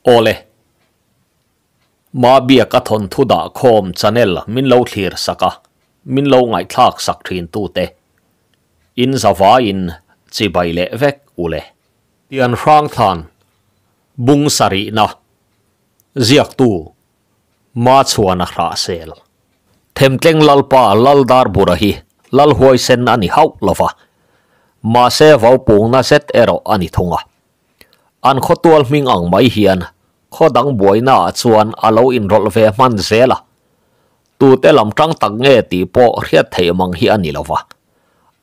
Awle. Mabia ka thawnthu dah khawm channel min lo thlir sak a, min lo ngaihthlak sak thin tute. In zavaiin chibai leh vek ule. Tian hrang thlan bung sarihna ziaktu Machuana Hrahsel. Themtleng Lalpa Laldarbura hi Lal huaisen a ni hauh lova, mahse vaupungna zet erawh a ni thung a. An khawtual hming ang mai hian khaw dang buainaah chuan a lo inrawlh ve hman zel a, tute lam tang tak nge tih pawh hriat theih mang hi a ni lova,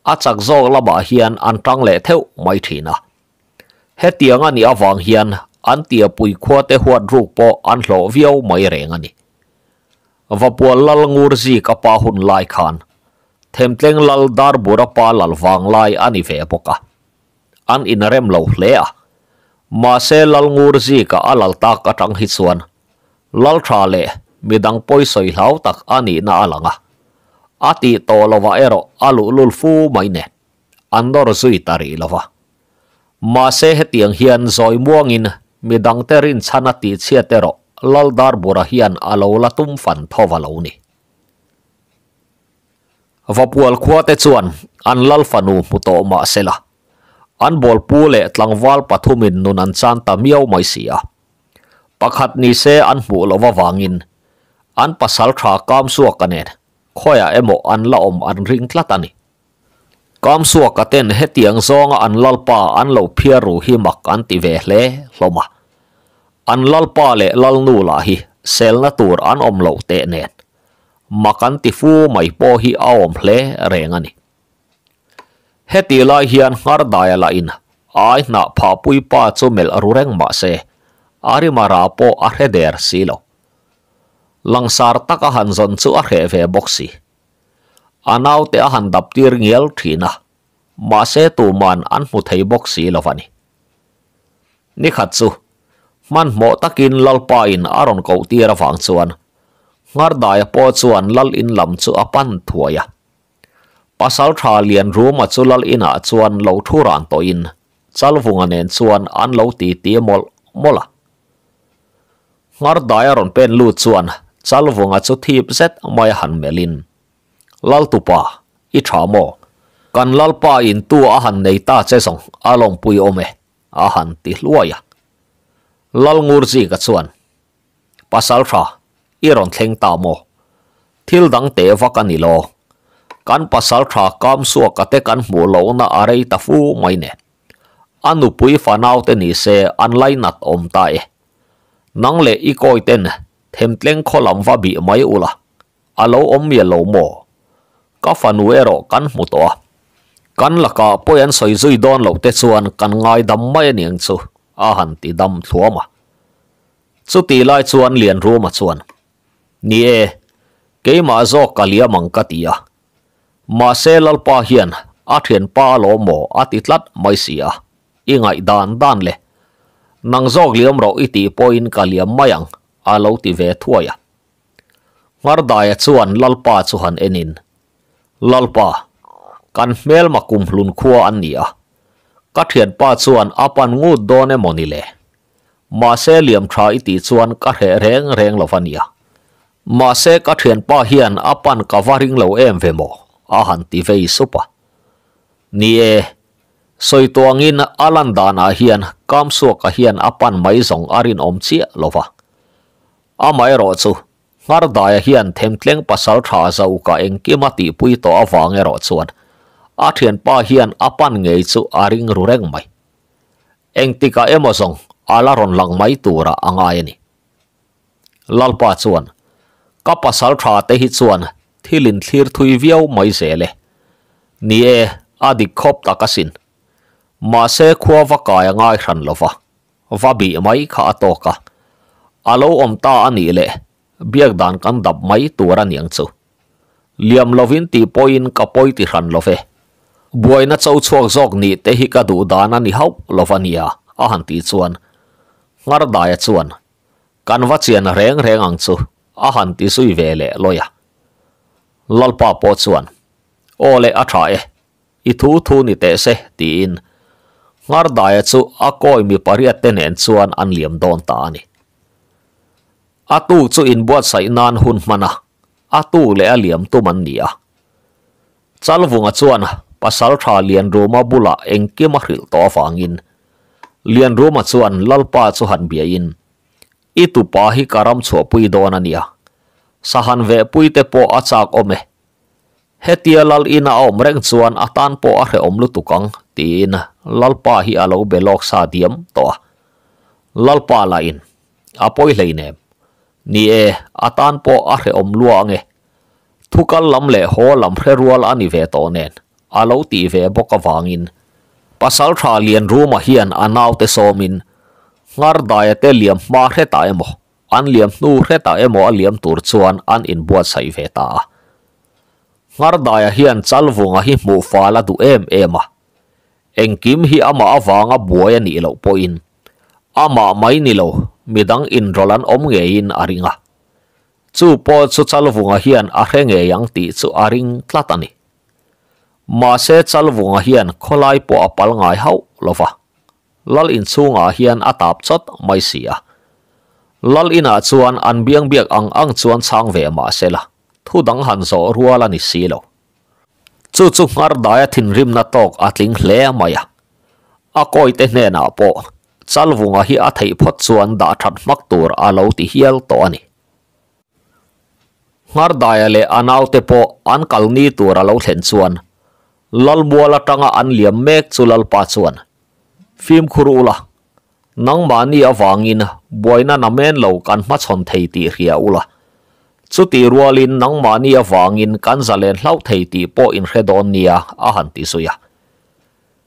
a chak zawk lamah hian an tang leh theuh mai thin a. Hetiang a nih avang hian an tiapui khuate huat ruk pawh an hlawh viau mai reng a ni. Vapual Lal Ngur Zik a pa hun lai khan Themtleng Lal Darbura pa lal vang lai a ni ve bawk a, an inrem lo hle a. Mahse Lal Ngur Zika a lal tak atang hi chuan Lal tha leh midang pawisawi hlau tak a nihna a lang a, a tih tawh lovah erawh a luhlul fu mai nen an nawr zui ta rih lova. Mahse hetiang hian zawi muangin midangte rinchhan a tihchhiat erawh Lal Darbura hian a lo la tum fan tho va lo ni. Vapual khuate chuan an Lal fanu hmu tawh mah sela, an bawlpu leh tlangval pathumin nun an chan ta miau mai si a. Pakhat ni se an hmuh loh avangin an pasal tha Kamsuaka nen khawiah emaw an la awm an ring tlat a ni. Kamsuaka ten hetiang zawnga an Lalpa an lo phiar ru hi mak an ti ve hle hlawm a. An Lalpa leh Lalnu lah hi selna tur an awm loh teh nen mak an ti fu mai pawh hi a awm hle reng a ni. Heti lai hian Nghar Daia lahin ai hnah phahpui pa chu melh ru reng mah se a rimara pawh a hre der si lo. Langsar taka han zawn chu a hreh ve bawk si. A naute a han dap tir ngial thin a, mahse tuman an hmu thei bawk si lo a ni. Nikhat chu hmanhmawh takin Lalpa in a rawn koh tir avang chuan Nghar Daia pawh chuan Lal in lam chu a pan thuai a. Pasal tha Lian Ruma chu Lal inah chuan lo thu ran tawhin Chalvunga nen chuan an lo ti ti mawlh mawlh a. Nghar Daia rawn pen lut chuan Chalvunga chu thip zet mai a han melhin, Laltupa, i tha maw? Kan Lalpa in tu a han nei ta che zawng a lawmpui awm e, a han ti hluai a. Lal Ngurzika chuan, Pasal tha, i rawn thleng ta maw? Thil dang teh vak a ni lo. Kan pasal tha Kamsuaka te kan hmuh lohna a rei ta fu mai nen. A nupui fanaute ni se an lainat awm ta e. Nang leh i kawi ten themtleng khaw lam va bih mai ula, a lo awm mial lo maw? Ka fanu erawh kan hmu tawh a, kan lakah pawi an sawi zui dawn loh te chuan kan ngaidam mai a niang chu, a han ti dam thluam a. Chutih lai chuan Lianruma chuan, Ni e, keimah zawk ka liam ang ka ti a. Mahse Lalpa hian a thianpa alawm maw a ti tlat mai si a. I ngaih dan dan le. Nang zawk liam rawh i tih pawhin ka liam mai ang, a lo ti ve thuai a. Nghar Daia chuan Lalpa chu han enin, Lalpa, kan hmelma kumhlun khua an ni a, ka thianpa chuan a pan ngut dawn emaw ni le? Mahse liam tha i tih chuan ka hreh reng reng lo va nia. Mahse ka thianpa hian a pan ka va ring lo em ve maw? a han ti vei sup a. Ni e, sawi tuangin a lan danah hian Kamsuaka hian a pan mai zawng a rinawm chiah lo va. Amaherawh chu Nghar Daia hian themtleng pasal tha Zauka engkim a tihpui tawh avang erawh chuan a thianpa hian a pan ngei chu a ring ru reng mai. Engtikah emaw zawng a la rawn lang mai turah a ngai a ni. Lalpa chuan, Ka pasal tha te hi chuan thil in thlir thui viau mai zel e. Ni e, a dik khawp tak asin. Mahse khua va kai a ngai hran lo va, va bih mai kha a tawk a. A lo awm ta a nih leh biak dan kan dap mai tur a niang chu. Liam lovin tih pawhin ka pawi ti hran lo ve. Buaina cho chhuak zawk nih te hi ka duh dan a ni hauh lo va nia, a han tih chuan Nghar Daia chuan, Kan va chian reng reng ang chu, a han ti zui ve leh lawi a. Lalpa pawh chuan, Aw le a tha e, i thu thu ni teh se, tiin Nghar Daia chu a kawi mi pariat te nen chuan an liam dawn ta a ni. A tuk chu inbuatsaih nan hun hman a, a tuk leh a liam tum an ni a. Chalvunga chuan Pasaltha Lianruma bulah engkim a hrilh tawh avangin Lianruma chuan Lalpa chu han biain, I tupa hi ka ram chhuahpui dawn a nia, sahan vehpui te pawh a chak awm e. Hetia lal ina a awm reng chuan a tan pawh a hrehawm lutuk ang, tiin Lalpa hi a lo be lawk sa diam tawh a. Lalpa lahin, A pawi hleinem. Ni e, a tan pawh a hrehawm lua ange. Thu kal lam leh haw lam hre rual a ni ve tawh nen, a lo tih ve bawk avangin Pasaltha Lianruma hian a naute sawmin Nghar daia te liam hma hretah emaw, an liam hnu hretah emaw a liam tur chuan an inbuatsaih ve ta a. Nghar daia hian Chalvunga hi hmuh fal a duh em em a, engkim hi amah avanga buai a nih loh pawhin amah mai ni lo midang inrawlh an awm ngeiin a ring a. Chu pawh chu Chalvunga hian a hre ngei ang tih chu a ring tlat a ni. Mahse Chalvunga hian khawlai pawh a pal ngai hauh lo va, Lal inchhungah hian a tap chawt mai si a. Lal inah chuan an biang biak ang ang chuan chhang ve mah se la, thu dang han zawh rual a ni si lo. Chu chu Nghar daia thinrimna tawk a tling hle mai a. A kawite hnenah pawh Chalvunga hi a theih phawt chuan dah that hmak tur a lo ti hial tawh a ni. Nghar daia leh a naute pawh an kal ni tur a lo thlen chuan Lalmual atanga an liam mek chu Lalpa chuan, Fimkhur ula, nangmahni avangin buaina namen lo kan hmachhawn thei tih hria ula, chutih rualin nangmahni avangin kan zalen hlauh thei tih pawh inhre dawn nia, a han ti zui a.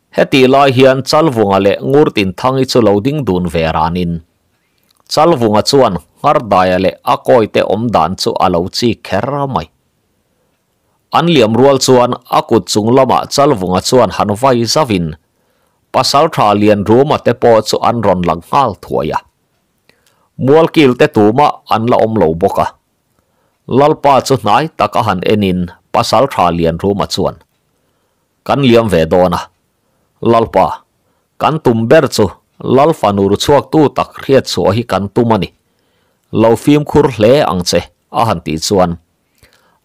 Hetih lai hian Chalvunga leh Ngurtinthangi chu lo ding dun ve ranin Chalvunga chuan Nghar daia leh a kawite awm dan chu a lo chik kher mai. An liam rual chuan a kut chung lamah Chalvunga chuan han vai zavin Pasaltha Lianruma te pawh chu an rawn lang nghal thuai a. Mualkil te tumah an la awm lo bawk a. Lalpa chu hnai taka han enin Pasaltha Lianruma chuan, Kan liam ve dawn a. Lalpa, kan tum ber chu Lal fanu ru chhuaktu tak hriat chhuah hi kan tum a ni. Lo fimkhur hle ang che, a han tih chuan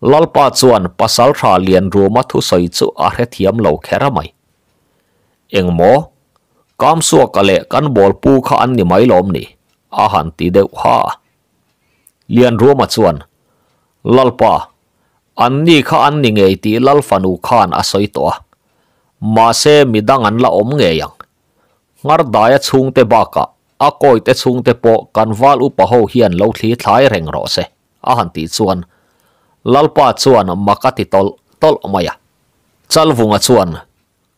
Lalpa chuan Pasaltha Lianruma thusawi chu a hrethiam lo kher a mai. Engmaw? Kamsuaka leh kan bawlpu kha an ni mai lawm ni? a han ti deuh ha a. Lianruma chuan, Lalpa, an ni kha an ni ngei tih Lal fanu khan a sawi tawh a. Mahse midang an la awm ngei ang. Nghar daia chhungte bakah a kawite chhungte pawh kan val upa ho hian lo thli thlai reng rawh se, a han tih chuan Lalpa chuan mak a ti tawlh tawlh mai a. Chalvunga chuan,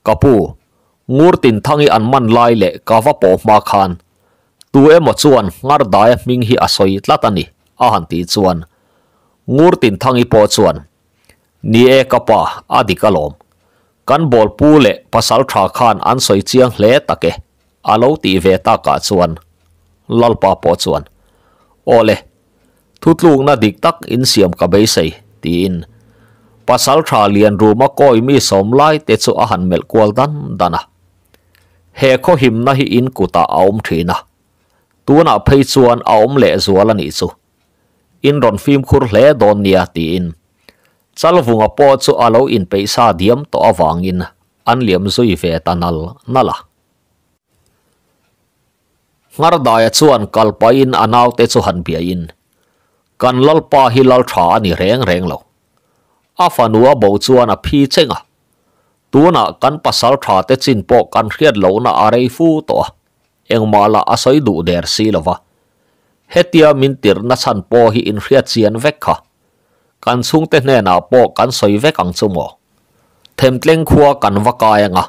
Ka pu, Ngurtinthangi an man lai leh ka va pawh hma khan tu emaw chuan nghar daia hming hi a sawi tlat a ni, a han tih chuan Ngurtinthangi pawh chuan, Ni e ka pa, a dik alawm. Kan bawlpu leh pasal tha khan an sawi chiang hle tak e, a lo tih ve takah chuan Lalpa pawh chuan, Aw le, thutlukna dik tak insiam ka beisei, tiin pasal tha Lianruma kawi mi sawm lai te chu a han melh kual dan dan a. He khawhimna hi in kutah a awm thin a, tunah phei chuan a awm lehzual a nih chu. In rawn fimkhur hle dawn nia, tiin Chalvunga pawh chu a lo inpeih sa diam tawh avangin an liam zui ve ta nal nal a. Nghar daia chuan kal pahin a naute chu han biain, Kan Lalpa hi lal tha a ni reng reng lo. A fanu a bo chuan a phi cheng a. Tunah kan pasal tha te chin pawh kan hriat lohna a rei fu tawh a, engmah lah a sawi duh der si lo va. Hetia min tirhna chhan pawh hi inhriat chian vek kha. Kan chhungte hnenah pawh kan sawi vek ang chu maw? Themtleng khua kan va kai anga,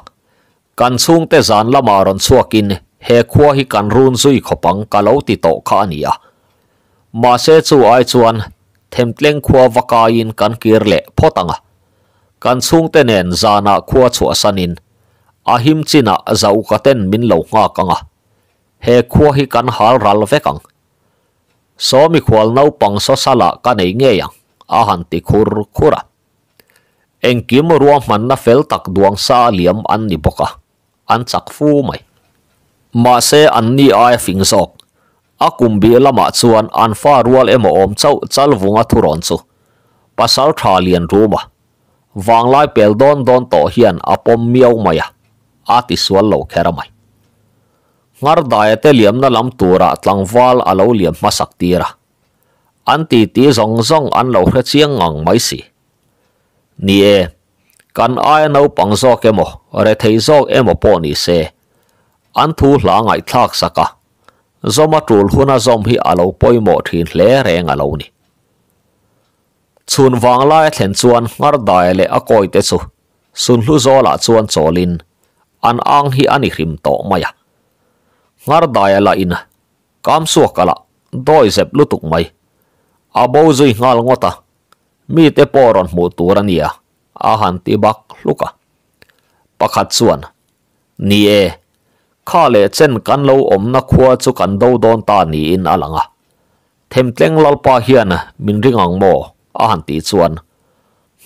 kan chhungte zan lamah rawn chhuakin he khua hi kan run zui khawp ang ka lo ti tawh kha a ni a. Mahse chu ai chuan Themtleng khua va kaiin kan kir leh phawt anga, kan chhungte nen zanah khua chhuahsanin a him chinah zaukaten min lo nghak anga, he khua hi kan hal ral vek ang. Saw mikhual naupang sawsala ka nei ngei ang, a han ti khur khur a. Engkim ruahmanna fel tak duang sa liam an ni bawk a, an chak fu mai. Mahse an ni aia fing zawk. A kum bih lamah chuan an fa rual emaw awm chauh Chalvunga thurawn chu Pasaltha Lianruma vanglai pel dawn dawn tawh hian a pawm miau mai a, a ti sual lo kher a mai. Nghar daia te liamna lam turah tlangval a lo liam hmasak tir a, an titi zawng zawng an lo hre chiang ngang mai si. Ni e, kan aia naupang zawk emaw, rethei zawk emaw pawh ni se, an thu hla ngaihthlak sak a, zawm a tul huna zawm hi a lo pawimawh thin hle reng a lo ni. Chhun vanglai a thlen chuan nghar daia leh a kawi te chu Sunhlu zawlah chuan chawlin an ang hi a ni hrim tawh mai a. Nghar daia lah in kam suak a lah dawi zep lutuk mai. A bo zui nghal ngawt a, mite pawh rawn hmuh tur a nia, a han ti bak hluk a. Pakhat chuan, Ni e, kha leh chen kan lo awmna khua chu kan do dawn ta niin a lang a. Themtleng Lalpa hian min ring ang maw? a han tih chuan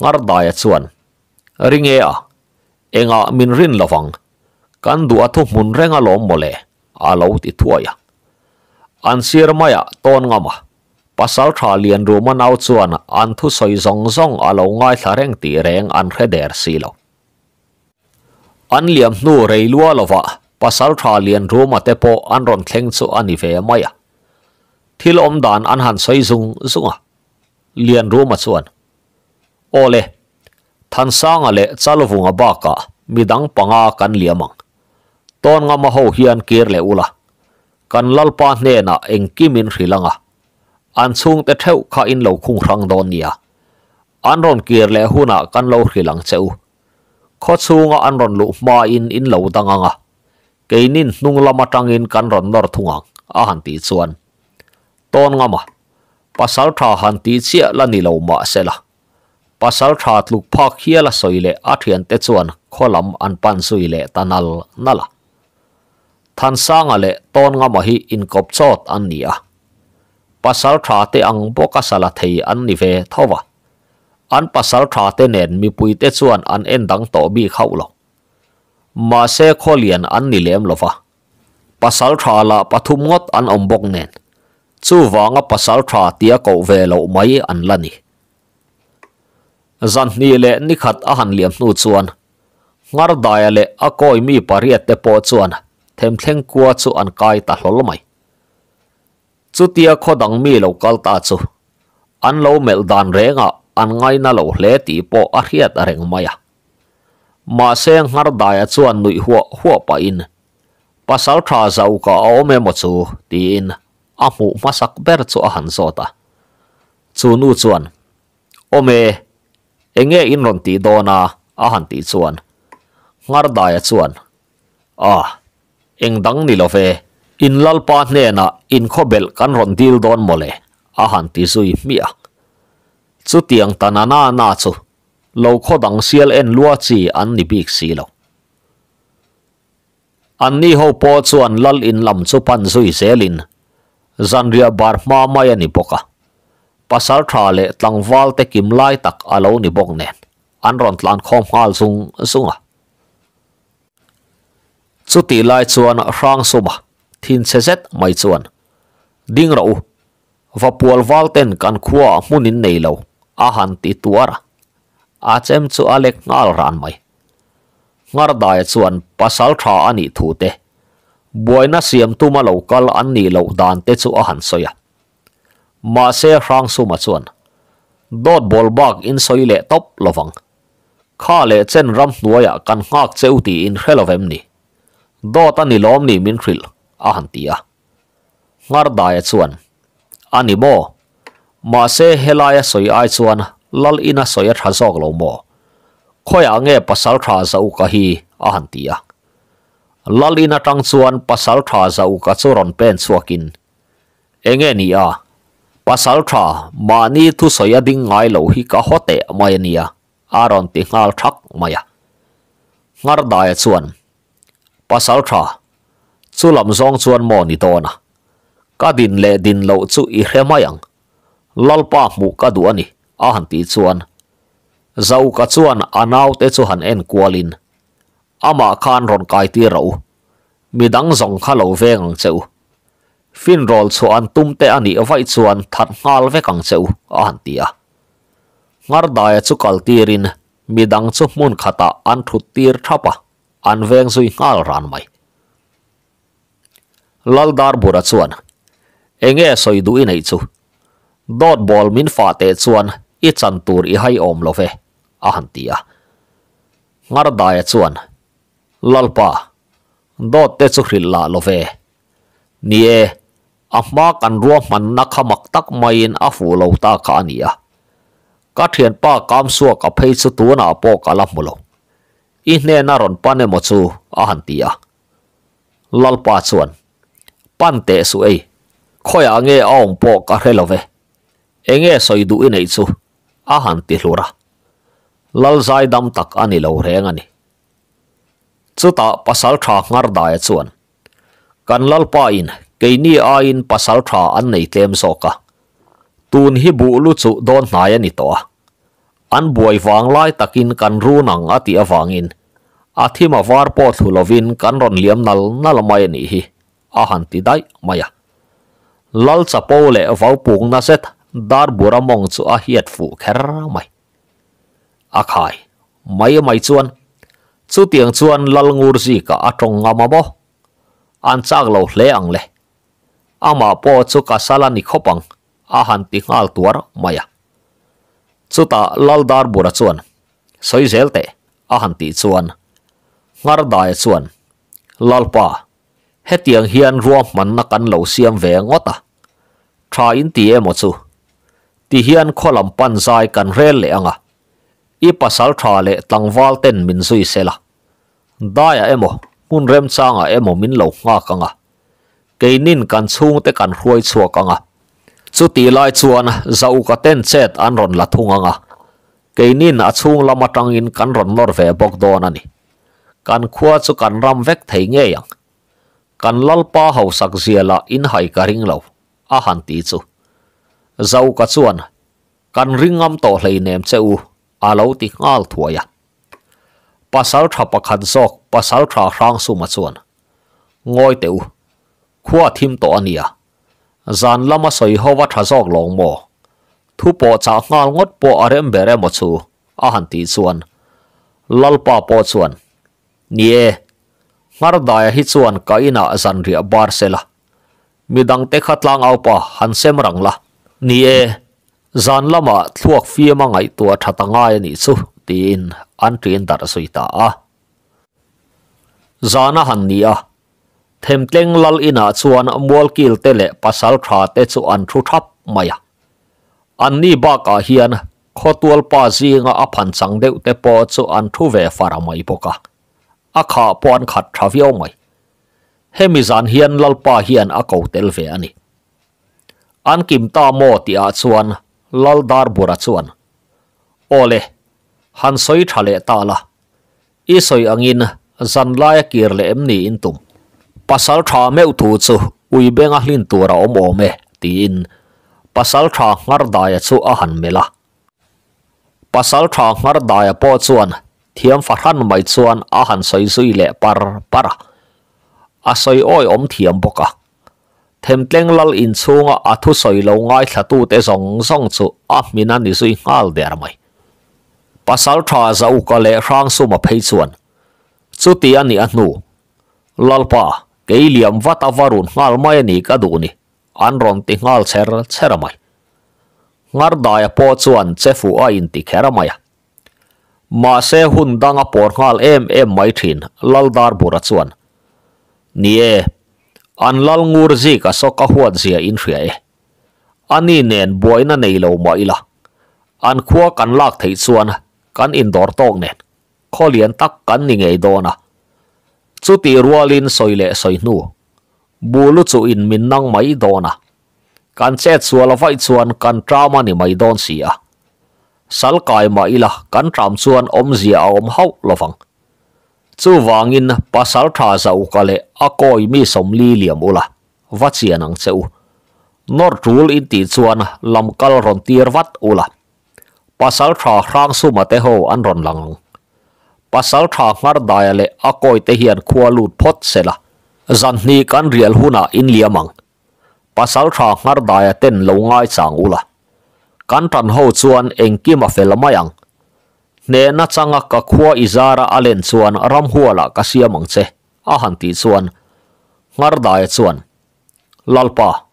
Nghar Daia chuan, Ring e a, engah min rin lo vang, kan duh a thuhmun reng alawm maw le, a lo ti thuai a. An sir maiah tawn ngam a, Pasaltha Lianruma nau chuan an thusawi zawng zawng a lo ngaithla reng tih reng an hre der si lo. An liam hnu rei lua lovah Pasaltha Lianruma te pawh an rawn thleng chu a ni ve mai a. Thil awm dan an han sawi zung zung a. Lianruma chuan, Aw le, Thansanga leh Chalvunga bakah midang panga kan liam ang. Tawngama ho hian kir leh ula, kan Lalpa hnenah engkim in hrilh ang a, an chhungte theuh kha in lo khung hrang dawn nia. An rawn kir leh hunah kan lo hrilh ang che u. Khaw chhunga an rawn luh hmain in lo dang ang a, keinin hnung lam atangin kan rawn nawr thung ang, a han tih chuan tawn ngam a, pasal tha han tih chiah la ni lo mah sela, pasal tha tluk phak hial a sawi leh a thiante chuan khaw lam an pan zui leh ta nal nal a. Thansanga leh tawn ngama hi inkawp chawt an ni a, pasal tha te ang bawka sala thei an ni ve tho va. An pasal tha te nen mipui te chuan an en dang tawh bik hauh lo. Mahse khaw lian an ni lem lo va. Pasal tha lah pathum ngawt an awm bawk nen, chuvanga pasal tha tia koh ve loh mai an la ni. Zan hnih leh nikhat a han liam hnu chuan Nghar Daia leh a kawi mi pariat te pawh chuan themthleng kua chu an kai ta hlawl mai. Chutia khaw dang mi lo kal ta chu an lo melh dan rengah an ngaina lo hle tih pawh a hriat reng mai a. Mahse Nghar Daia chuan nuih huah huah pahin, Pasal tha zauka a awm emaw chu? tiin a hmuh hmasak ber chu a han zawt a. Chu nu chuan, Awm e, enge in rawn tih dawn a? a han tih chuan Nghar Daia chuan, A, eng dang ni lo ve, in Lalpa hnenah in khawbelh kan rawn dil dawn maw le? a han ti zui hmiah a. Chutiang ta na na na chu lo khaw dang sial en lua chi an ni bik si lo. Anni ho pawh chuan lal in lam chu pan zui zelin zanriah bar hma mai a ni bawk a, pasal tha leh tlangval te kim lai tak a lo ni bawk nen an rawn tlan khawm nghal zung zung a. Chutih lai chuan Hrangsuma thinchhe zet mai chuan, Ding rawh u, va pual val ten kan khuaah hmun in nei lo, a han ti tuar a. A chem chu a lek nghal ran mai. Nghar Daia chuan pasal tha a nih thu te, buaina siam tuma lo kal an nih loh dan te chu a han sawi a. Mahse Hrangsuma chuan, Dawt bawl bak in sawi leh tawp lovang. Kha leh chen ram hnuaiah kan nghak cheu tiin hre lovem ni? Dawt a ni lawm ni min hrilh? a han ti a. Nghar Daia chuan, A ni maw? Mahse helaia sawi ai chuan lal ina sawi a tha zawk lo maw? Khawiah nge pasal tha Zauka hi? a han ti a. Lal in atang chuan pasal tha Zauka chu rawn pen chhuakin, Enge ni a? Pasal tha mahni thusawi a ding ngai lo hi ka haw teh mai a nia, a rawn ti nghal thak mai a. Nghar Daia chuan, Pasal tha, chu lam zawng chuan maw ni dawn a? Ka din leh din loh chu i hre mai ang. Lalpa hmuh ka duh a ni, a han tih chuan Zauka chuan a naute chu han en kualin, Amah khan rawn kai tir rawh u, midang zawng kha lo veng ang che u. Finrawl chhuah an tum te a nih vaih chuan that nghal vek ang che u, a han ti a. Ngardaia chu kal tirin midang chu hmun khatah an thut tir thap a, an veng zui nghal ran mai. Laldarbura chuan, Enge sawi duh i neih chu? Dawt bawl min fah teh chuan i chan tur i hai awm lo ve, a han ti a. Ngardaia chuan, Lalpa, dawt te chu hrilh lah lo ve. Ni e, a hma kan ruahmanna kha mak tak maiin a fuh lo ta kha a ni a. Ka thianpa Kamsuaka phei chu tunah pawh ka la hmu lo. I hnena rawn pan emaw chu a han ti a. Lalpa chuan, Pan teh suh ei, khawiah nge a awm pawh ka hre lo ve. Enge sawi duh i neih chu? a han ti hlur a. Lal zaidam tak a ni lo reng a ni. Chutah Pasaltha Ngardaia chuan, Kan Lalpa in keini aiin Pasaltha an nei tlem zawk a. Tun hi buh lu chuh dawn hnai a ni tawh a. An buai vang lai takin kan run ang a tih avangin a thim a var pawh thlu lovin kan rawn liam nal nal mai a nih hi a han ti daih mai a. Lal chapo leh vaupungna zet Darbura mawng chu a hiat fuh kher mai. A khai mai mai chuan chutiang chuan Lal Ngurzika a tawng ngam a maw? An chak lo hle ang le. Amah pawh chu ka sal a ni khawp ang a han ti nghal tuar mai a. Chutah Lal Darbura chuan sawi zel teh a han tih chuan Ngardaia chuan Lalpa Hetiang hian ruahmanna kan lo siam ve ngawt a, tha in ti emaw chu? Ti hian khaw lam pan zai kan rel leh ang a, i pasal tha leh tlangval ten min zui sel a, daiah emaw hmun remchangah emaw min lo nghak ang a, keinin kan chhungte kan hruai chhuak ang a. Chutih lai chuan Zauka ten chet an rawn la thung ang a, keinin a chhung lam atangin kan rawn nawr ve bawk dawn a ni. Kan khua chu kan ram vek thei ngei ang. Kan Lalpa hausak zia lah inhai ka ring lo, a han ti chu. Zauka chuan, Kan ring ngam tawh hleinem che u, a lo ti nghal thuai a. Pasal tha pakhat zawk Pasal tha Hrangsuma chuan, Ngawi teh u, khua thim tawh a nia. Zan lama sawi ho va tha zawk lawng maw? Thu pawh chah nghal ngawt pawh a rem ber emaw chu? a han tih chuan Lalpa pawh chuan, Ni e, Nghar daia hi chuan ka inah zanriah bar sela, midangte kha tlangaupa han sem rang la. Ni e, zan lamah thluak fiam a ngaihtuah tha ta ngai a nih chu, tiin an ṭin darh zui ta a. Zan a han ni a, Themtleng lal inah chuan mualkil te leh pasal tha te chu an thu thap mai a. Anni bakah hian Khawtual pa zinga a phan chang deuh te pawh chu an thu ve far mai bawk a, a khah pawh an khat tha viau mai. Hemi zan hian Lalpa hian a ko tel ve a ni. An kim ta maw tihah chuan Lal Darbura chuan, Aw le, han sawi tha leh ta la, i sawi angin zan laia kir leh em ni in tum? Pasal tha meuh thu chu ui benga hlin tur a awm awm e, tiin pasal tha nghar daia chu a han melh a. Pasal tha nghar daia pawh chuan thiam fahran mai chuan a han sawi zui leh par par a. A sawi awi awm thiam bawk a. Themtleng lal inchhunga a thusawi lo ngaithlatute zawng zawng chu a hmin a ni zui nghal der mai. Pasal tha Zauka leh Hrangsuma phei chuan chuti a nih a hnu, Lalpa, kei liam vat a va run nghal mai a ni ka duh ni, an rawn ti nghal chher chher mai. Ngardaia pawh chuan che fuh a inti kher mai a. Mahse hun dang a pawr nghal em em mai thin Laldarbura chuan, Ni e, an lal ngur zik a sawk a huat zia in hria e. Ani nen buaina nei lo mah ila, an khua kan lak theih chuan kan indawr tawk nen khaw lian tak kan ni ngei dawn a. Chutih rualin sawi leh sawi hnu, bu lu chu in min nang mai dawn a. Kan chet sual vaih chuan kan ṭam a ni mai dawn si a. Sal kai mah ila kan ṭam chuan awmzia a awm hauh lovang. Chuvangin pasal ṭha zauka leh a kawi mi sawmli liam ula va chian ang che u. Nawr ṭul in tih chuan lam kal rawn tir vat ula. Pasal ṭha Hrangsuma te ho an rawn lang ang. Pasal ṭha Nghar daia leh a kawi te hian khua lut phawt sela, zan hnih kan rial hunah in liam ang. Pasalṭha Nghar Daia ten lo ngaichang ula, kan ṭan ho chuan engkim a fel mai ang. Hnehna changa ka khua i zara a len chuan ramhualah ka siam ang che, a han tih chuan Nghar Daia chuan, Lalpa,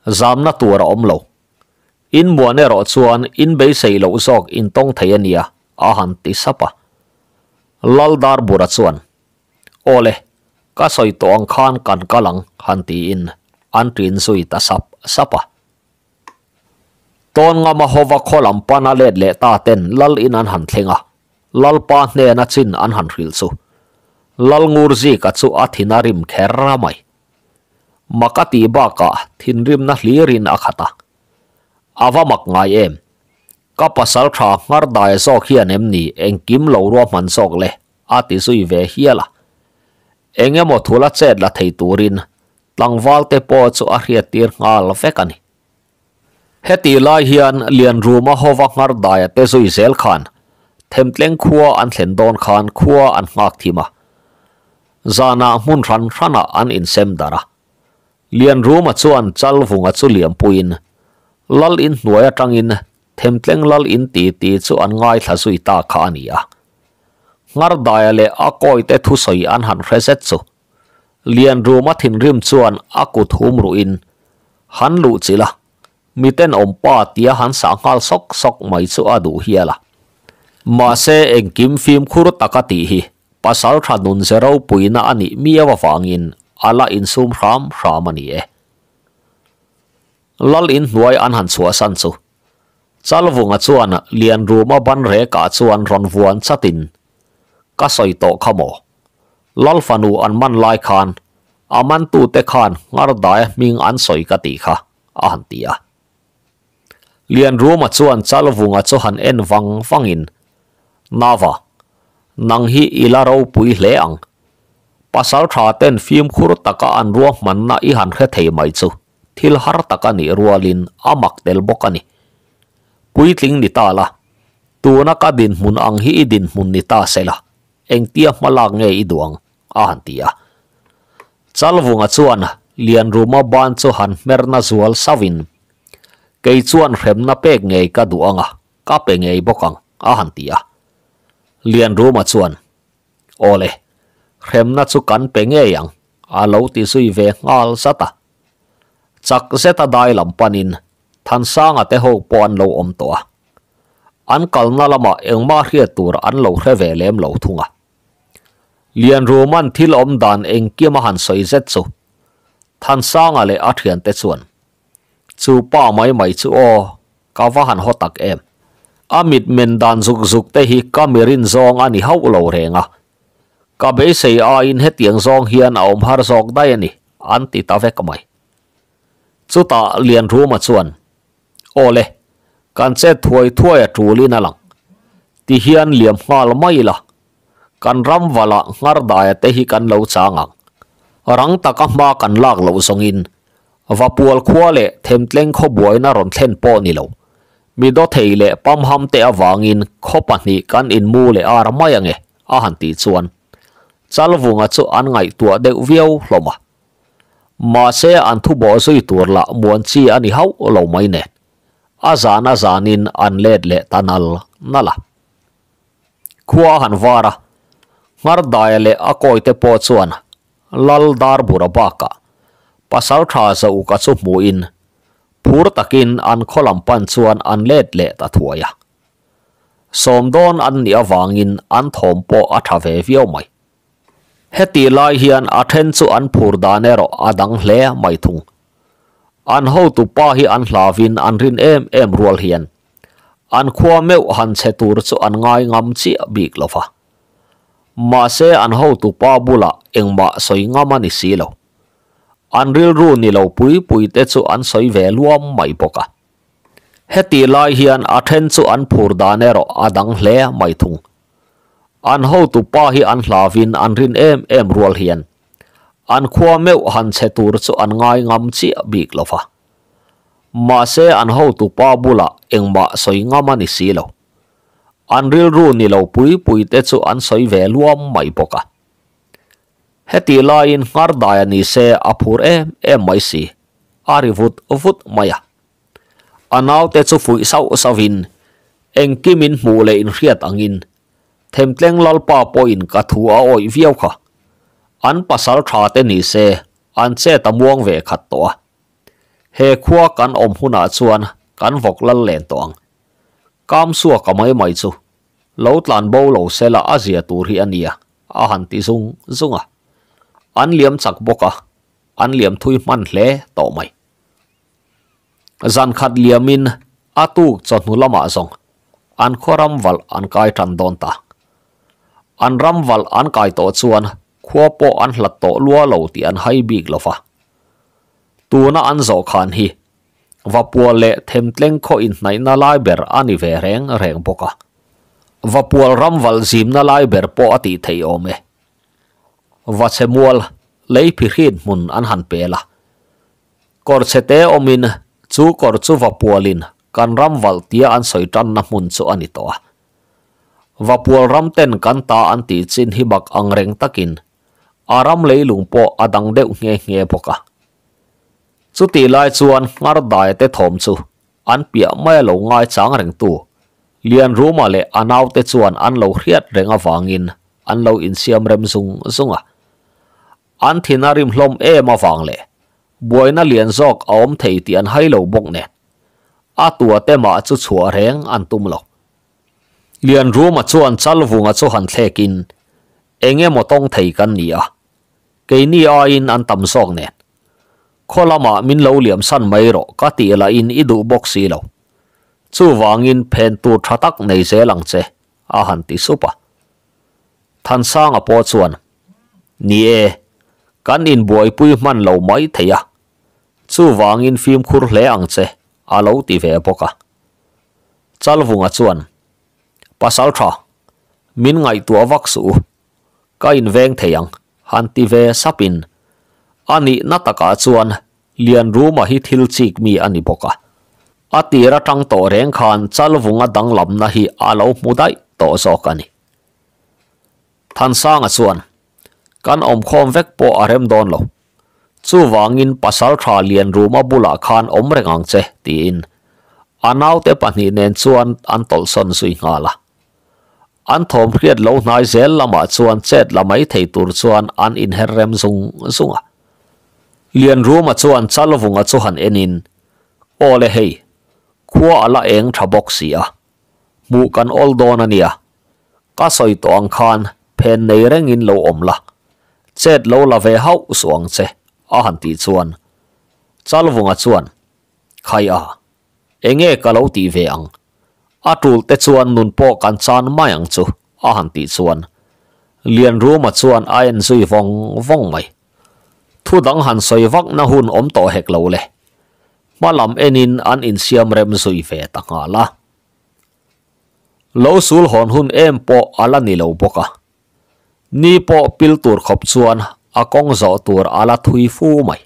zamna tur a awm lo. In muan erawh chuan in beisei loh zawk in tawng thei a nia, a han ti sap a. Lal Darbura chuan, Aw le, ka sawi tawh ang khan kan kal ang, han tiin an ṭin zui ta sap sap a. Tawngama hova khaw lam pana let leh ta ten Lal in an han thleng a, Lalpa hnena chin an han hrilh chu Lal Ngurzika chu a thin a rim kher mai. Mak a tih bakah thinrimna hlirin a khat a. A va mak ngai em? Ka pasal tha nghar dai zawk hian em ni engkim lo ruahman zawk le? a ti zui ve hial a. Eng emaw thula chet la thei turin tlangval te pawh chu a hriattir nghal vek a ni. Hetih lai hian Lianruma hova nghar daia te zui zel khan Themtleng khua an thlen dawn khan khua an nghak thim a. Zanah hmun hran hranah an insem darh a. Lianruma chuan Chalvunga chu liampuiin Lal in hnuai atangin Themtleng Lal in ti ti chu an ngaithla zui ta kha a ni a. Nghar daia leh a kawite thusawi an han hre zet chu Lianruma thinrim chuan a kut hum ruhin, Han luh chilh a, miten awmpa tia han sah nghal sawk sawk mai chu a duh hial a. Mahse engkim fimkhur taka tih hi pasal tha nun ze ropuina a nih miau avangin a la insum hram hram a ni e. Lal inhnuai an han chhuahsan chu Chalvunga chuan Lianruma ban rekah chuan rawn vuan chatin, Ka sawi tawh kha maw? Lal fanu an man lai khan a mantute khan Nghar Daia hming an sawi ka tih kha, a han ti a. Lianruma chuan Chalvunga chu han en vang vangin, Nava, nang hi i la ropui hle ang. Pasal tha ten fimkhur taka an ruahmanna i han hre thei mai chu thil har tak a nih rualin a mak tel bawk a ni. Puitling ni ta la, tuna ka dinhmun ang hi i dinhmun ni ta se la, engtia hma lak nge i duh ang? a han ti a. Chalvunga chuan Lianruma ban chu han hmerna zual sauhin, Kei chuan hremna pek ngei ka duh ang a, ka pe ngei bawk ang, a han ti a. Lianruma chuan, Awle, hremna chu kan pe ngei ang, a lo ti zui ve nghal zat a. Chak zeta dai lam panin Thansanga te ho pawh an lo awm tawh a. An kalna lamah engmah hriat tur an lo hre ve lem lo thung a. Lianruma'n thil awm dan engkim a han sawi zet chu Thansanga leh a thiante chuan, Chu pa mai mai chu aw, ka va han haw tak em. A mitmen dan zuk zuk te hi ka mirin zawng a ni hauh lo reng a. Ka beisei aiin hetiang zawng hian a awm har zawk daih a ni, an ti ta vek mai. Chutah Lianruma chuan, Aw le, kan chet thuai thuai a tulin a lang. Ti hian liam nghal mai ila, kan ram valah nghar daia te hi kan lo chang ang. Rang taka hma kan lak loh zawngin Vapual khua leh Themtleng khaw buaina rawn thlen pawh ni lo. Mi dawthei leh pamham te avangin khaw pahnih kan inmu leh ar mai ange, a han tih chuan Chalvunga chu an ngaihtuah deuh viau hlawm a. Mahse an thu bawh zui tur lah muan chi a ni hauh lo mai nen, a zan a zanin an let leh ta nal nal a. Khua a han var a, Nghar Daia leh a kawite pawh chuan Lal Darbura bakah pasal tha Zauka chu hmuhin phur takin an khaw lam pan chuan an let leh ta thuai a. Sawmdawn an nih avangin an thawm pawh a tha ve viau mai. Hetih lai hian a then chu an phur dan erawh a dang hle mai thung. An hotu pa hi an hlavin an rin em em rual hian an khua meuh han chhe tur chu an ngai ngam chiah bik lo va. Mahse an hotu pa bulah engmah sawi ngam a ni si lo. An rilru ni lo pui pui te chu an sawi ve luam mai bawk a. Hetih lai hian a then chu an phur dan erawh a dang hle mai thung. An hotu pa hi an hlavin an rin em em rual hian an khua meuh han chhe tur chu an ngai ngam chiah bik lo va. Mahse an hotu pa bulah engmah sawi ngam a ni si lo. An rilru ni lo pui pui te chu an sawi ve luam mai bawk a. Hetih laiin Nghar Daia ni se a phur em em mai si. a ri vut vut mai a. A naute chu fuih sauh sauhin, Engkim in hmuh leh in hriat angin Themtleng Lalpa pawhin ka thu a awih viau kha. An pasal tha te ni se an chet a muang ve khat tawh a. He khua kan awm hunah chuan kan vawk lal len tawh ang. Kamsuaka mai mai chu lo tlan bo lo sela a zia tur hi a nia a han ti zung zung a. An liam chak bawk a, an liam thui hman hle tawh mai. Zan khat liamin a tuk chawhnu lamah zawng an khaw ram valh an kai tan dawn ta. An ram valh an kai tawh chuan khua pawh an hlat tawh lua lo tih an hai bik lo va. Tuna an zawh khan hi Vapual leh Themtleng khaw inhnaihna lai ber a ni ve reng reng bawk a. Vapual ram valh zimna lai ber pawh a tih theih awm e. Vachemual lei phihrit hmun an han pel a. Kawr chhete awmin chu kawr chu Vapualin kan ram valh tia an sawi tanna hmun chu a ni tawh a. Vapual ram ten kan ta an tih chin hi bak ang reng takin a ram leilung pawh a dang deuh nghe nghe bawk a. Chutih lai chuan Nghardai te thawm chu an piah mai a lo ngaichang rengtu Lianruma leh a naute chuan an lo hriat reng avangin an lo insiam rem zung zung a. An thin a rim hlawm em avang leh buaina lian zawk a awm thei tih an hai lo bawk nen a tua te mah chu chhuah reng an tum lo. Lianruma chuan Chalvunga chu han thlekin eng emaw tawng thei kan ni a, keini aiin an tam zawk nen khaw lamah min lo liam san mai rawh ka tih lahin i duh bawk si lo. Chuvangin phen tur tha tak nei zel ang che a han ti sup a. Thansanga pawh chuan, Ni e, kan inbuaipui hman lo mai thei a, chuvangin fimkhur hle ang che, a lo ti ve bawk a. Chalvunga chuan, Pasal tha, min ngaihtuah vak suh u, ka inveng thei ang, han ti ve sapin, a nihna takah chuan Lianruma hi thil chik mi a ni bawk a. A tir atang tawh reng khan Chalvunga danglamna hi a lo hmu daih tawh zawk a ni. Thansanga chuan, Kan awmkhawm vek pawh a rem dawn lo. Chuvangin pasal tha Lianruma bulah khan awm reng ang che, tiin a naute pahnih nen chuan an tawlhsawn zui nghal a. An thawm hriat lo hnai zel lamah chuan chet la mai thei tur chuan an inher rem zung zung a. Lianruma chuan Chalvunga chu han enin, Aw le hei, khua a la eng tha bawk si a, hmuh kan awl dawn a nia. Ka sawi tawh ang khan phen nei rengin lo awm la, chet lo la ve hauh suh ang che, a han tih chuan Chalvunga chuan, Khai a, enge ka lo tih ve ang? A tul te chuan nun pawh kan chan mai ang chu, a han tih chuan Lianruma chuan a en zui vawng vawng mai. Thu dang han sawi vakna hun awm tawh hek lo le. Hma lam enin an insiam rem zui ve ta nghal a. Lo sul hawn hun em pawh a la ni lo bawk a. Ni pawh pil tur khawp chuan a kawng zawh tur a la thui fu mai.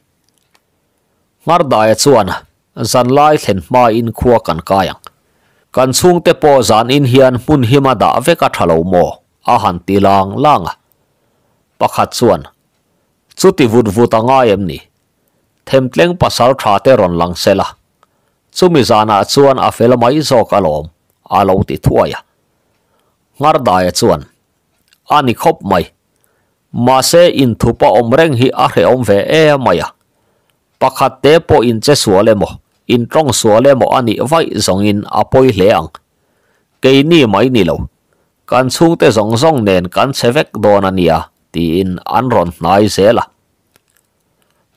Nghardai chuan zanlai thlen hmain khua kan kai ang. Kan chhungte pawh zanin hian hmun hima dah vek a tha lo maw? a han ti lang lang a. Pakhat chuan, Chuti vut vut a ngai em ni? Themtleng pasal tha te rawn lang se la, chumi zanah chuan a fel mai zawk alawm, a lo ti thuai a. Nghardai chuan, A ni khawp mai. Mahse inthup a awm reng hi a hrehawm ve em mai a. Pakhat te pawh in che sual emaw, in tawng sual emaw a nih vaih zawngin a pawi hle ang. Keini mai ni lo, kan chhungte zawng zawng nen kan che vek dawn a nia, tiin an rawn hnai zel a.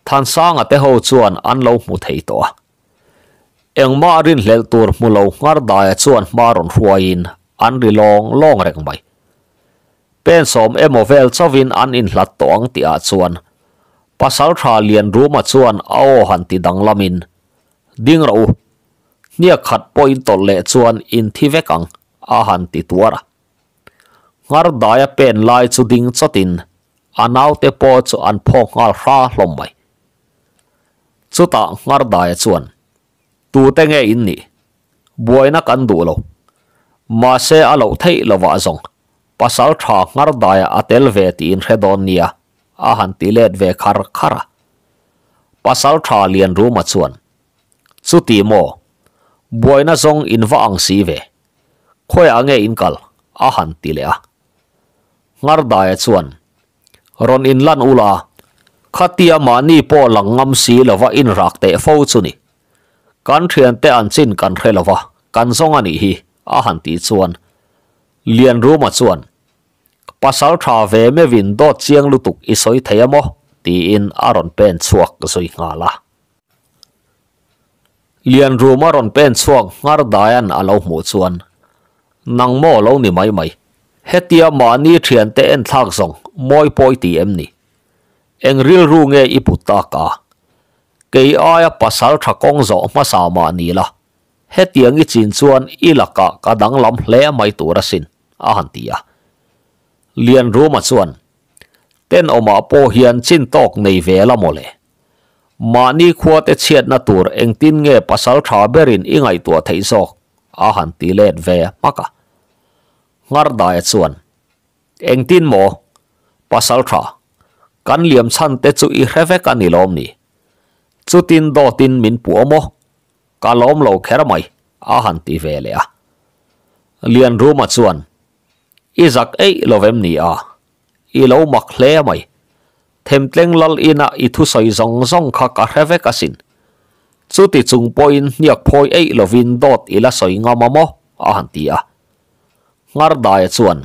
Thansanga te ho chuan an lo hmu thei tawh a. Engmah rinhlelh tur hmu lo Nghardai chuan hma rawn hruaiin an ri lawng lawng reng mai. Pen sawm emaw vel chauhin an inhlat tawh ang tihah chuan Pasaltha Lianruma chuan a aw han ti danglamin, Ding rawh u, hniak khat pawh in tawlh leh chuan in thi vek ang, a han ti tuar a. Nghardai a pen lai chu ding chawtin a naute pawh chu an phawk nghal hra hlawm mai. Chutah Nghardai chuan, Tute nge in nih? Buaina kan duh lo. Mahse a loh theih lovah zawng pasal tha Nghardai a tel ve tih in hre dawn nia, a han ti let ve khar khar a. Pasalṭha Lianruma chuan, Chuti maw? Buaina zawng in va ang si ve. Khawiah nge in kal? a han ti leh a. Ngardaia chuan, Rawn in lan ula, khatia mahni pawh lang ngam si lova in rak teh fo chu ni. Kan thiante an chin kan hre lova, kan zawng a nih hi, a han tih chuan Lianruma chuan, Pasal tha ve meuhin dawt chiang lutuk i sawi thei a maw? tiin a rawn pen chhuak zui nghal a. Lianruma rawn pen chhuak nghar daian a lo hmuh chuan, Nang maw lo ni mai mai, hetia mahni thiante enthlak zawng mawi pawi ti em ni? Eng rilru nge i put tak a? Kei aia pasal tha kawng zawh hmasa mah ni la, hetiang i chin chuan i lakah ka danglam hle mai tur asin, a han ti a. Lianruma chuan, Tenawmah pawh hian chin tawk nei ve la mawle. Mahni khuate chhiatna tur engtin nge pasal tha berin i ngaihtuah theih zawk? a han ti let ve hmak a. Nghardaia chuan, Engtin maw? Pasal tha, kan liam chhan te chu i hre vek a ni lawm ni? Chutin dawtin min puh a maw? Ka lawm lo kher mai, a han ti ve leh a. Lianruma chuan, I zak eih lo vem ni a? I lo mak hle mai. Themtleng lal ina i thusawi zawng zawng kha ka hre vek asin. Chuti chung pawhin hniak phawi eih lovin dawt i la sawi ngam a maw? a han ti a. Ngardaia chuan,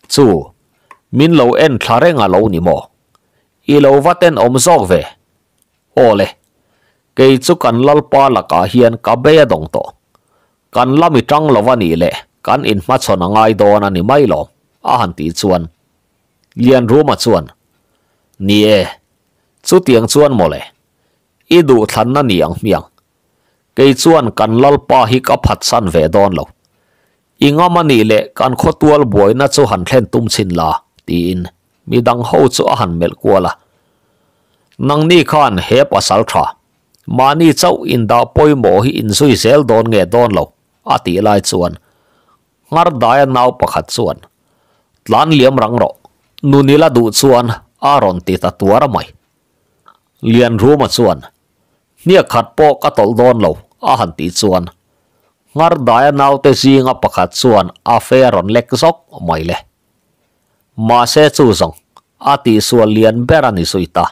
Chu, min lo en thla reng a lo ni maw? I lo va tenawm zawk ve. Aw le, kei chu kan Lalpa lakah hian ka bei a dawng tawh. Kan la mi tang lo a nih leh kan inhmachhawn a ngai dawn a ni mai lo, a han tih chuan Lianruma chuan, Ni e, chutiang chuan mawle, i duhthlanna ni ang hmiang. Kei chuan kan Lalpa hi ka phatsan ve dawn lo. I ngam a nih leh kan khawtual buaina chu han thlen tum chhin la, tiin midang ho chu a han melh kual a. Nangni khan he pasal tha, mahni chauh indah pawimawh hi inzui zel dawn nge dawn lo, a tih lai chuan Nghardaia nau pakhat chuan, Tlan liam rang rawh, nunila duh chuan a rawn ti ta tuar mai. Lianruma chuan, Hniak khat pawh ka tawlh dawn lo, a han tih chuan Nghardaia naute zinga pakhat chuan a fe a rawn lek zawk mai le. Mahse chu zawng a tihsual lian ber a ni zui ta.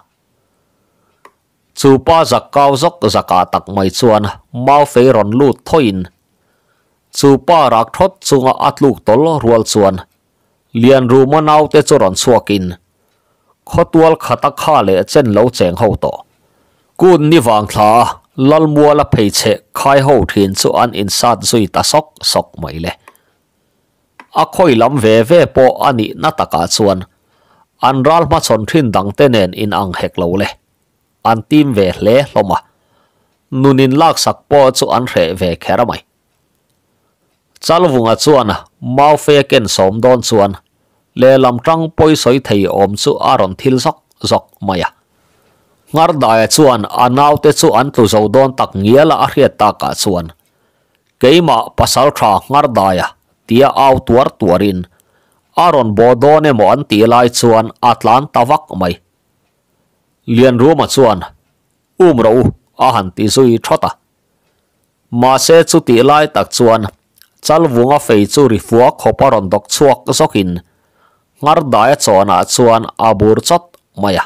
Chu pa zak kau zawk zakah tak mai chuan mau fei rawn lut thawiin chu pa rak thawt chunga a tluk tawl rual chuan Lianruma naute chu rawn chhuakin khawtual khata kha leh chen lo cheng ho tawh. Kun ni vang thla a Lalmuala pheichheh khai ho thin chu an insat zui ta sawk sawk mai le. A khawi lam ve ve pawh a nih na takah chuan an ral hmachhawn thin dangte nen in ang hek lo le. An tim ve hle hlawm a, nun in laksak pawh chu an hreh ve kher mai. Chalvunga chuan Maufe ken sawm dawn chuan lehlam tang pawi sawi thei awm chu a rawn thil zawk zawk mai a. Nghardaia chuan a naute chu an tlu zo dawn tak ngiala a hriat takah chuan Keimah pasaltha Nghardaia tia au tuar tuarin a rawn bawh dawn emaw an tih lai chuan a tlan ta vak mai. Lianruma chuan, Um rawh u, a han ti zui thawt a. Mahse chutih lai tak chuan Chalvunga fei chu ri fua khawp a rawn dawk chhuak zawkin Nghardaia chawnah chuan a bur chawt mai a.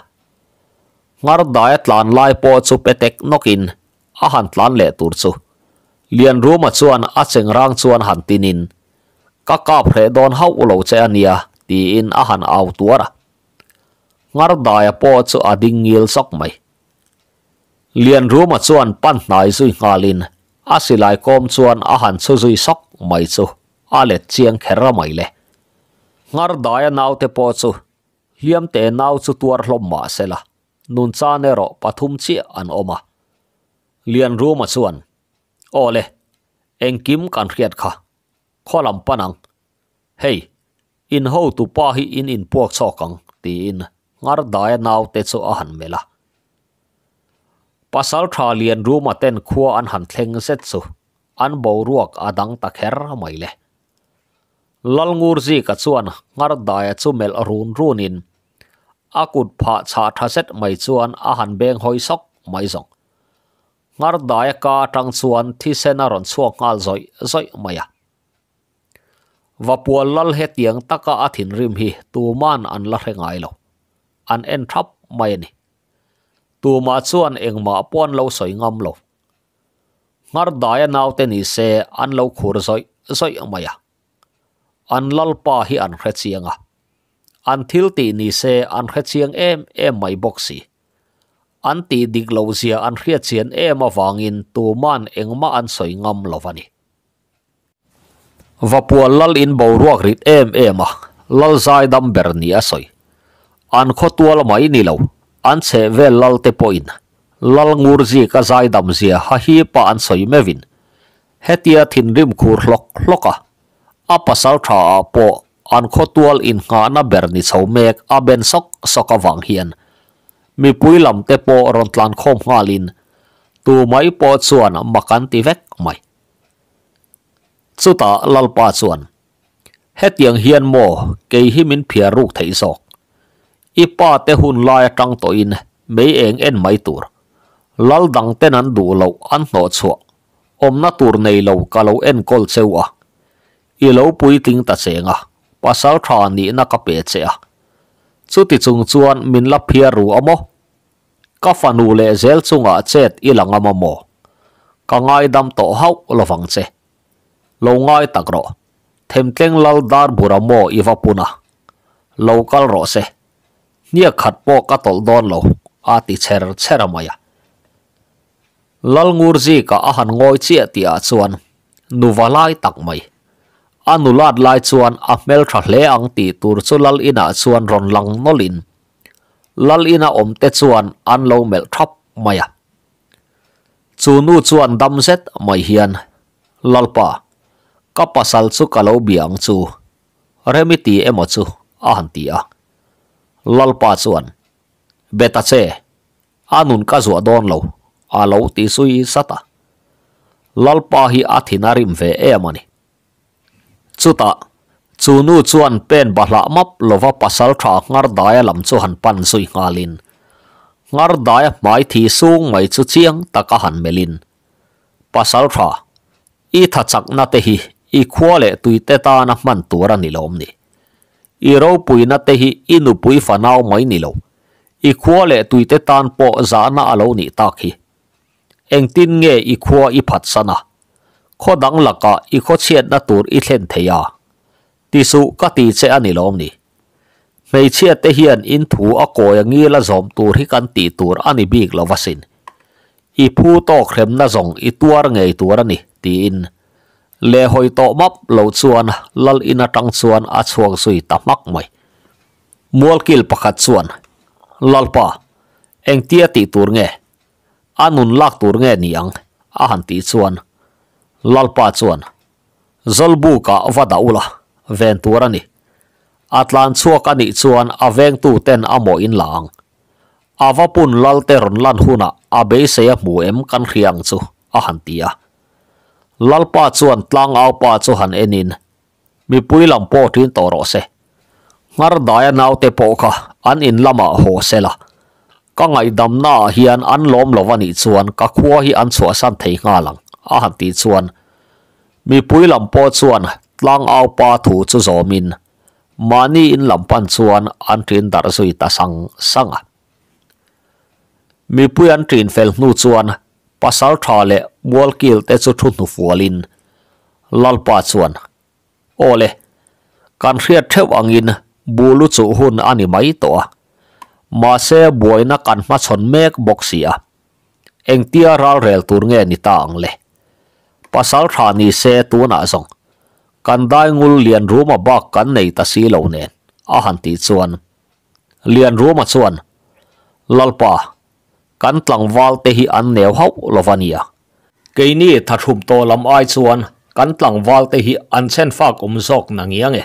Nghardaia tlan lai pawh chu petek nawkin a han tlan leh tur chu Lianruma chuan a chengrang chuan han tinin, Ka kap hreh dawn hauh lo che a nia, tiin a han au tuar a. Nghardaia pawh chu a ding ngil zawk mai. Lianruma chuan pan hnai zui nghalin a silai kawm chuan a han chhu zui sawk mai chu a let chiang kher mai le. Nghardaia naute pawh chu hliamte nau chu tuar hlawm mah sela Nunchan erawh pathum chiah an awm a. Lianruma chuan, Aw le, engkim kan hriat kha, khaw lam pan ang. Hei, in hotu pa hi in inpuak chhawk ang, tiin Nghardaia naute chu a han melh a. Pasaltha Lianruma ten khua an han thleng zet chu an boruak a dang ta kher mai le. Lalngurzika chuan Nghardaia chu melh run runin a kut phah chhah tha zet mai chuan a han beng hawi sawk mai zawng. Nghar daia ka atang chuan thisen a rawn chhuak nghal zawih zawih mai a. Vapual lal hetiang taka a thinrim hi tuman an la hre ngai lo. An en thap mai a ni. Tumah chuan engmah pawh an lo sawi ngam lo. Nghar daia naute ni se an lo khur zawih zawih mai a. An lalpa hi an hre chiang a. An thil tih ni se an hre chiang em em mai bawk si. An tih dik loh zia an hriat chian em avangin tuman engmah an sawi ngam lo a ni. Vapual lal in boruak rit em em a, lal zaidam ber ni a sawi. An khawtual mai ni lo, an chheh vel lal te pawhin lal ngur zik a zaidam zia ha hipa an sawi meuhin hetia thinrim khur hlawk hlawk a, a pasal tha ah pawh an khawtual innghahna ber ni chho mek a ben sawk sawk avang hian mipui lam te pawh rawn tlankhawm nghalin tumai pawh chuan mak an ti vek mai. Chutah Lalpa chuan, Hetiang hian maw kei hi min phiar ruk theih zawk? I pa te hun lai atang tawhin mei eng en mai tur. Lal dang ten an duh loh an hnawh chhuah awmna tur nei lo ka lo enkawl cheu a. I lo puitling ta cheng a, pasal tha nihna ka pe che a. Chuti chung chuan min la phiar ru a maw? Ka fanu leh zel chungah chet i la ngam a maw? Ka ngaidam tawh hauh lovang che. Lo ngai tak rawh. Themtleng lal dar bura maw i va pun a? Lo kal rawh se. Hniak khat pawh ka tawlh dawn lo, a ti chher chher a mai a. Lal Ngurzika a han ngawi chiah tihah chuan nuva lai tak mai. A nulat lai chuan a hmeltha hle ang tih tur chu lal inah chuan rawn lang nawlhin Lal ina awmte chuan an lo melh thap mai a. Chu nu chuan dam zet mai hian, Lalpa, ka pasal chu ka lo bia ang chu, rem i ti emaw chu? a han ti a. Lalpa chuan, Be ta che, a nun ka zuah dawn lo, a lo ti zui zat a. Lalpa hi a thin a rim ve em a ni. Chutah, chu nu chuan pen bahlah map lova pasal tha Nghar-daia lam chu han pan zui nghalin, Nghar-daia hmai thi sung mai chu chiang taka han melhin, Pasal tha, i tha chakna te hi i khua leh tuite tana hman tur a ni lawm ni. I ropuina te hi i nupui fanau mai ni lo, i khua leh tuite tan pawh zahna a lo nih tak hi. Engtin nge i khua i phatsan a? Khaw dang lakah i khaw chhiatna tur i thlen thei a? Ti suh ka ti che a ni lawm ni? Hmeichhia te hian in thu a kawi a ngil a zawm tur hi kan tih tur a ni bik lo asin. I phu tawk hremna zawng i tuar ngei tur a ni, tiin lehhawi tawh map lo chuan lal in atang chuan a chhuak zui ta hmak mai. Mualkil pakhat chuan, Lalpa, engtia tih tur nge? A nun lak tur nge ni ang? a han tih chuan Lalpa chuan, Zawlbukah va dah ula, ven tur a ni. A tlan chhuak a nih chuan a vengtu ten a mawh in la ang. A va pun lal te rawn lan hunah a beisei a hmu em kan hria ang chu, a han ti a. Lalpa chuan tlangaupa chu han enin, Mipui lam pawh ṭin tawh rawh se. Nghar daia naute pawh kha an in lamah haw se la. Ka ngaihdamnaah hian an lawm lo a nih chuan ka khua hi an chhuahsan thei nghal ang, a han tih chuan mipui lam pawh chuan tlangau pa thu chu zawmin mahni in lam pan chuan an ṭin darh zui ta sang sang a. Mipui an ṭin fel hnu chuan Pasal tha leh mualkil te chu thu hnufualin Lalpa chuan, Aw le, kan hriat theuh angin bulu chuh hun a ni mai tawh a, mahse buaina kan hmachhawn mek bawk si a, engtia ralrel tur nge ni ta ang le? Pasal tha ni se tunah zawng kan daingul Lianruma bak kan nei ta si lo nen, a han tih chuan Lianruma chuan, Lalpa, Kan tlangval te hi an neu hauh lo va nia. Keini thathum tawh lam ai chuan kan tlangval te hi an chhen fak awm zawk na ngiang e.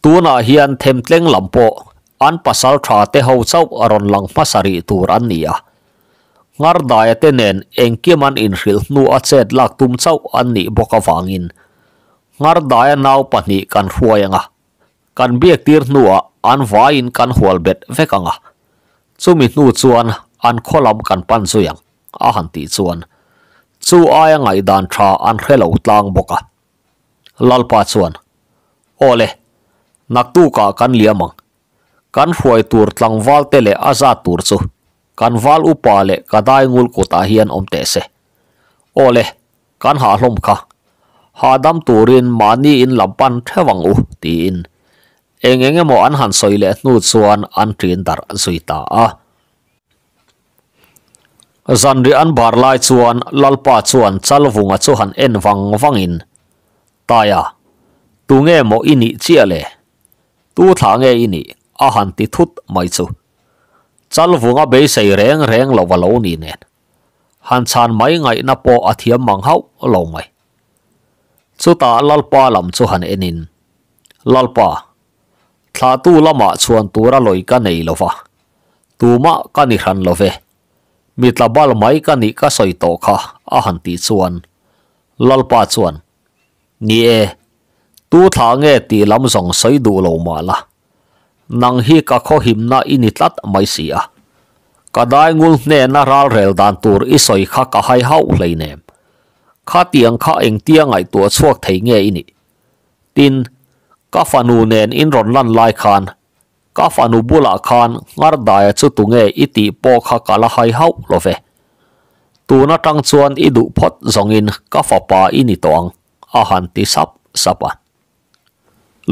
Tunah hian themtleng lam pawh an pasal tha te ho chauh a rawn lang hmasa rih tur an ni a. Nghar daia te nen engkim an inhrilh hnu a chet lak tum chauh an nih bawk avangin nghar daia nau pahnih kan hruai anga Kan biak tir hnuah an vaiin kan hual bet vek ang a, chumi hnu chuan an khaw lam kan pan zui ang a han tih chuan chu aia ngaihdan tha an hre lo tlang bawk a. Lalpa chuan, Aw le, naktukah kan liam ang. Kan hruai tur tlangval te leh a zat tur chu kan val upa leh ka dai ngul kutah hian awm teh se. Aw le, kan hah hlawm kha. Hahdam turin mahni in lam pan theuh ang u, tiin eng eng emaw an han sawi leh hnu chuan an ṭin darh zui ta a. Zanriah an bar lai chuan Lalpa chuan Chalvunga chu han en vang vangin, Taia, tunge maw i nih chiah le? Tu thlah nge i nih? a han ti thut mai chu. Chalvunga beisei reng reng lo a lo ni nen. Han chhan mai ngaihna pawh a thiam mang hauh lo mai. Chutah Lalpa lam chu han enin, Lalpa, thlahtu lamah chhuan tura lawi ka nei lo va, tumah ka ni hran lo ve, mi tla bal mai ka nih ka sawi tawh kha a han tih chuan Lalpa chuan, Ni e, tu thlah nge tih lam zawng sawi duh lo mah la, nang hi ka khawhimna i ni tlat mai si a. Ka daingul hnena ralrel dan tur i sawi kha ka hai hauh hleinem. Khatiang kha engtia ngaihtuah chhuak thei nge i nih? Tin, ka fanu nen in rawn lan lai khan ka fanu bulah khan Nghardaia chu tunge i tih pawh kha ka la hai hauh lo ve. Tun atang chuan i duh phawt zawngin ka fapa i ni tawh ang, a han ti sap sap a.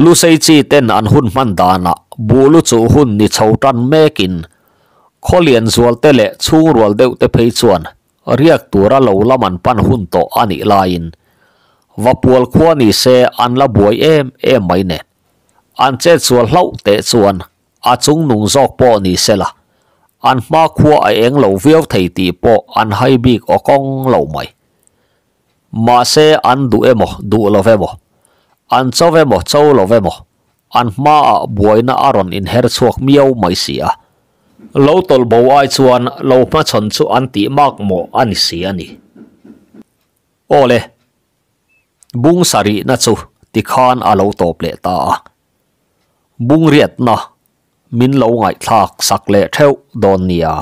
Lusei chi ten an hun hman danah buh lu chuh hun ni chho tan mekin khawlian zual te leh chhungrual deuh te phei chuan riak tura lo lam an pan hun tawh a nih laiin Vapual khua ni se an la buai em em mai nen an chetsual hlauh teh chuan a chung nung zawk pawh ni se la an hma khua a eng lo viau thei tih pawh an hai bik aw kawng lo mai. Mahse an duh emaw duh lo emaw, an cho emaw cho lo emaw, an hmaah buaina a rawn inher chhuak miau mai si a. Lo tawlh bo ai chuan lo hmachhawn chu an tih mak mawh a ni si a ni. Aw le, bung sarihna chu tikhan a lo tawp leh ta a. Bung riatna min lo ngaihthlak sak leh theuh dawn nia.